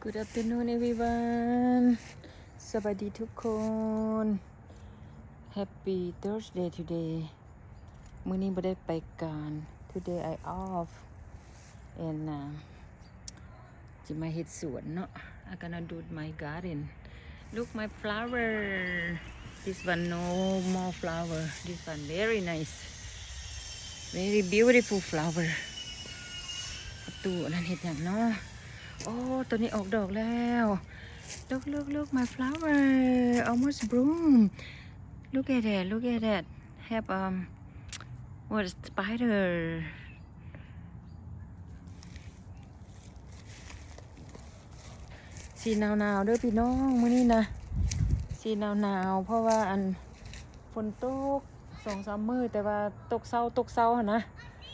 Good afternoon everyone. ສະບາຍດີທຸກຄົນ. Happy Thursday today. ມື້ນີ້ບໍ່ໄດ້ໄປການ. Today I off. And uh, ຊິມາເຮັດສວນເນາະ. I gonna do my garden. Look my flower. This one no more flower. This one very nice. Very beautiful flower. ປະຕູອັນນັ້ນເຮັດຫຍັງເນາະ? ໂອ້ ໂຕນີ້ອອກດອກແລ້ວ. Look, look, look, my flower almost bloom. Look at that, look at that. Have um what spider. ສີໜາວໆເດີພີ່ນ້ອງ ມື້ນີ້ນະ ສີໜາວໆ ເພາະວ່າອັນຝົນຕົກສອງສາມມື້ ແຕ່ວ່າຕົກເຊົາຕົກເຊົາຫັ້ນນະ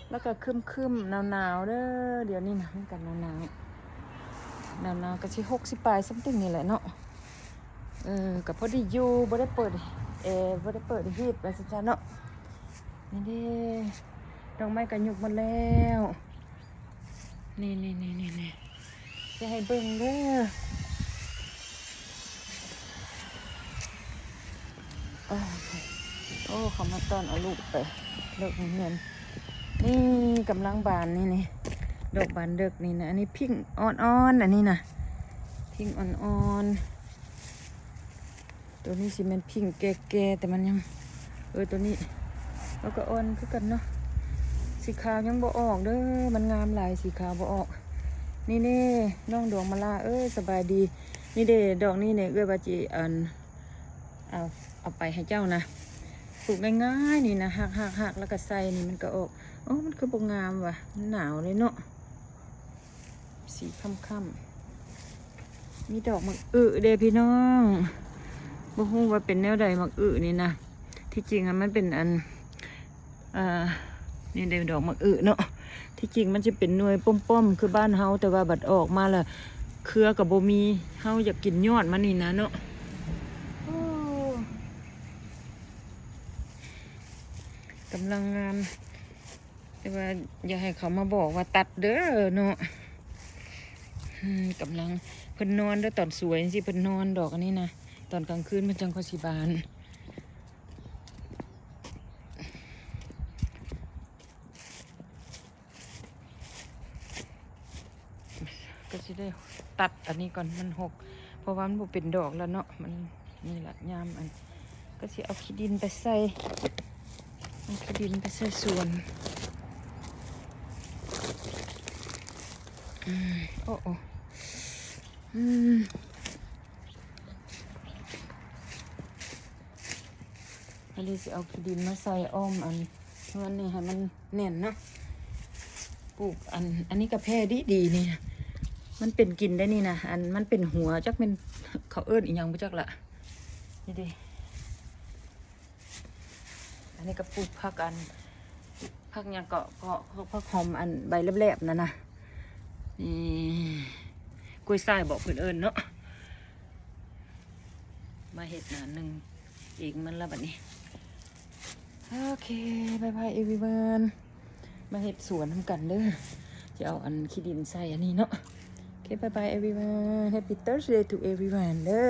ແລ້ວກໍຄຶ້ມໆ ໜາວໆເດີ. ດຽວນີ້ນະ ມັນກໍໜາວໆ ໜາວໆ ກໍຊິຫົກສິບປາຍ something ນີ້ແຫຼະເນາະ. ເອີ ກໍພໍດີຢູ່ ບໍ່ໄດ້ເປີດແອ ບໍ່ໄດ້ເປີດຮີດ ວ່າຊັ້ນຊະເນາະ. ນີ້ເດ້ ດອກໄມ້ກໍຍຸບໝົດແລ້ວ. ນີ້ໆໆໆ ຊິໃຫ້ເບິ່ງເດີ. ໂອ້ ໂອ້ ເຂົາມາຕ້ອນເອົາລູກໄປເລີກໂຮງຮຽນ. ນີ້ກຳລັງບານ ນີ້ໆ ດອກບານເດິກນີ້ນະ. ອັນນີ້ພິ້ງອ່ອນໆ ອັນນີ້ນະ ພິ້ງອ່ອນໆ. ໂຕນີ້ຊິແມ່ນພິ້ງແກ່ໆ ແຕ່ມັນຍັງ ເອີ ໂຕນີ້ ເອົາ ກໍອ່ອນຄືກັນເນາະ. ສີຂາວຍັງບໍ່ອອກເດີ ມັນງາມຫຼາຍ ສີຂາວບໍ່ອອກ. ນີ້ເດ້ ນ້ອງດວງມາລາເອີຍ ສະບາຍດີ. ນີ້ເດ້ ດອກນີ້ນີ້ ເອື້ອຍວ່າຊິ ອັນ ເອົາ ເອົາໄປໃຫ້ເຈົ້ານະ ປູກງ່າຍໆ ນີ້ນະ ຫັກໆໆ ແລ້ວກໍໃສ່ນີ້ ມັນກໍອອກ. ໂອ້ ມັນຄືບໍ່ງາມຫວະ ມັນໜາວເລີຍເນາະ. ສີຄ້ຳໆ ມີດອກໝາກອຶເດ້ພີ່ນ້ອງ. ບໍ່ຮູ້ວ່າເປັນແນວໃດໝາກອຶນີ້ນະ. ທີ່ຈິງອະ ມັນເປັນອັນ ເອີ ນີ້ເດ້ ດອກໝາກອຶເນາະ. ທີ່ຈິງມັນຊິເປັນໜ່ວຍປ້ອມໆ ຄືບ້ານເຮົາ ແຕ່ວ່າບັດອອກມາລະເຄືອກໍບໍ່ມີ. ເຮົາຢາກກິນຍອດມັນນີ້ນະເນາະ. ໂອ້ ກຳລັງງາມ. ແຕ່ວ່າຢ່າໃຫ້ເຂົາມາບອກວ່າຕັດເດີເນາະ. ອືມ ກຳລັງ ເພິ່ນນອນເດີ ຕອນສວຍຈັ່ງຊີ້ເພິ່ນນອນດອກອັນນີ້ນະ. ຕອນກາງຄືນເພິ່ນຈັ່ງຄ່ອຍຊິບານ. ກໍຊິໄດ້ຕັດອັນນີ້ກ່ອນ ມັນຫົກ ເພາະວ່າມັນບໍ່ເປັນດອກແລ້ວເນາະ. ມັນນີ້ລະ ຍາມອັນ ກໍຊິເອົາຂີ້ດິນໄປໃສ່ ເອົາຂີ້ດິນໄປໃສ່ສວນ. ອືມ ໂອ້ ໂອ້ ອືມ. ອັນນີ້ຊິເອົາຂີ້ດິນມາໃສ່ອ້ອມອັນເຮືອນນີ້ໃຫ້ມັນແໜ້ນເນາະ. ປູກອັນ ອັນນີ້ກະແພດີໆ ນີ້ ມັນເປັນກິນໄດ້ນີ້ນະ. ອັນມັນເປັນຫົວ ຈັກແມ່ນເຂົາເອີ້ນອີ່ຫຍັງບໍ່ຈັກລະ. ນີ້ເດ້ ອັນນີ້ກະປູກຜັກອັນ ຜັກຫຍັງເກາະ ເກາະ ຜັກຫອມອັນໃບແຫຼບໆ ນັ້ນນະ. ນີ້ ກ້ວຍຊາຍບໍ ເພິ່ນເອີ້ນເນາະ. ມາເຮັດໜ້າໜຶ່ງເອງມັນລະບັດນີ້. ໂອເຄ ບາຍບາຍ everyone. ມາເຮັດສວນນຳກັນເດີ. ຈະເອົາອັນຂີ້ດິນໃສ່ອັນນີ້ເນາະ. ໂອເຄ ບາຍບາຍ everyone. Happy Thursday to everyone ເດີ.